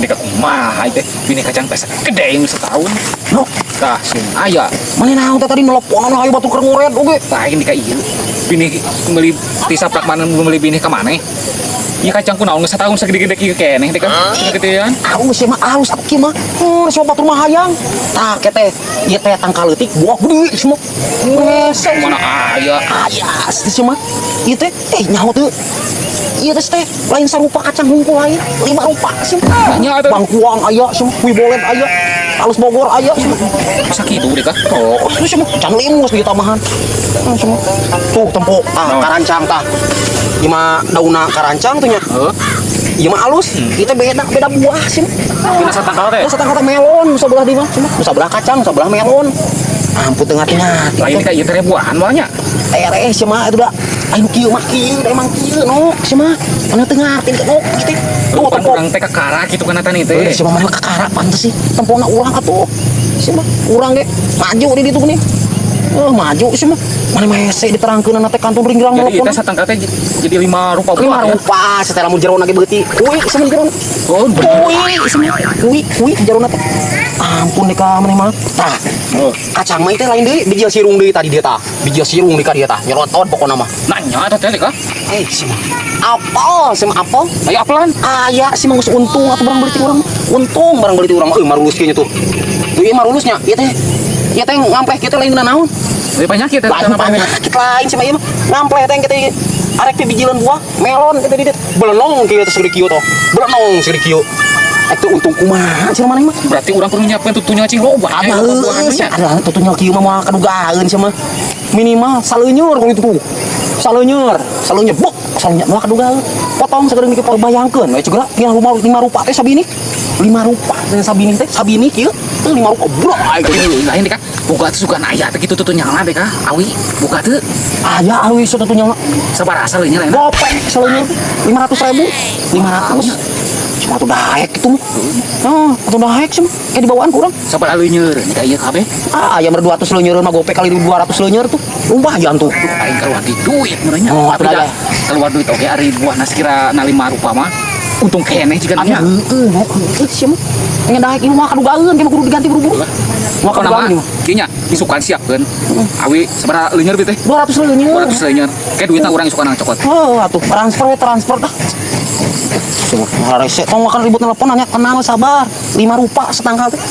Ini ka kumaha teh? Ini kacang teh gede yang setahun. No, Tah, sing aya. Mana naon teh tadi nelpon ayo batur keur ngored oge. Tah, ini ka ieu. Binih meuli ti saprak mana meuli binih ka maneh? Ieu kacang kunaon geus satahun sagede-gede kieu keneh teh kan? Sagedean. Alus ya mah, alus atuh kieu mah. Siapa batur mah hayang. Tah kete ieu teh tangkal leutik buah gede semua. Hese. Mana aya? Aya sih mah. Ieu teh nyaho teu. Ieu teh teh lain sarupa kacang hungkul lain, lima rupa sih. Nya atuh. Bangkuang aya sih, Wibolet aya. Alus Bogor aya sih. Sakitu deh kah? Oh, terus semua can limus di tambahan. Semua. Tuh tempo ah Naon? Karancang tah. Ieu mah daunna karancang tuh nya. Heuh. Ieu mah alus. Ieu teh beda beda buah sih. Dina satangkal teh. Terus kata melon sebelah di mah, semua. Sebelah kacang, sebelah melon. Ampun teu ngarti-ngarti. Lain ka ieu teh buahan moal nya. Tereh sih mah itu dah. Ayo kieu mah kieu, da emang kieu no, sih mah. Mana teu ngarti no kieu teh. Tuh Pan tempo. urang teh kakara kitu kana tani Eh, teh. si mah mana kakara pantes sih. Tempona urang atuh. Si mah urang ge maju di ditu nih. Oh, maju sih mah. Mana mah hese diterangkeun teh kantun ringgrang Jadi nelpon. teh satangkal teh jadi lima rupa Lima buah ya. Rupa setelah mun jerona ge beuti. Kuy sama jerona. Oh, bener. Kuy sama kuy kuy jerona teh. Ampun deh ka maneh mah. Tah, Oh, kacang mah itu lain deui, bijil sirung deui tadi dia tah. Bijil sirung deui ka dia tah. Nyerotot pokona mah. Nanya eta teh kah? Eh, si mah. Apel, si mah apel. Aya apelan. Aya sih mah geus untung atuh barang beli ti urang. Untung barang beli ti urang mah euy marulus kieu nya tuh. Tuh ieu marulusnya, ieu teh. Ieu teh ngampleh kieu teh lain dina naon. Dari penyakit teh. Lain penyakit lain sih mah ieu mah. Ngampleh teh kita arek pi bijilan buah melon kita di dieu. Belenong kieu teh segede kieu toh. Belenong segede kieu. Ek teh untung kumaha cenah maneh mah. Berarti urang kudu nyiapkeun tutunya cing loba. Apa heueuh sih ada tutunya kieu mah moal kadugaeun sia mah. Minimal saleunyeur kalau itu tuh. Saleunyeur, saleunyeur bok, saleunyeur moal kadugaeun. Potong sagede mikir bayangkeun we cegera kieu lima, lima rupa teh sabini. Lima rupa teh sabini teh, sabini kieu teh lima rupa bro Aing lain deh kah. Buka tuh suka aya teh kitu tutunya lah deh kah. Awi buka tuh Aya awi satunya mah. Sabaraha saleunya lain. Gope saleunyeur 500 ribu, 500. Cuma tuh daek gitu mah. Nah, atuh daek sih mah. Kayak dibawaan kurang. Sabaraha leunyeur nih ka ieu kabeh. Ah, ayam 200 leunyeurna gope kali 200 leunyeur tuh. Lumayan tuh. Aing keluar di duit merenya. Oh, Tapi atuh dah dah. Keluar duit oke ari buahna sekira na lima rupa mah. Untung keneh jiga Atuh nya. Heueuh, mau heueuh sih mah. Nya daek ieu mah kadugaeun kieu mah kudu diganti buru-buru. Mah Pokona mah kadugaeun ieu mah. Kieu nya isukan siapkeun. Awi sabaraha leunyeur teh? 200 leunyeur. 200 leunyeur. Kayak duitna urang isukan cokot. Oh, atuh transfer we transfer dah. Semua rese tong makan ribut telepon nanya tenang sabar. Lima rupa setangkal teh.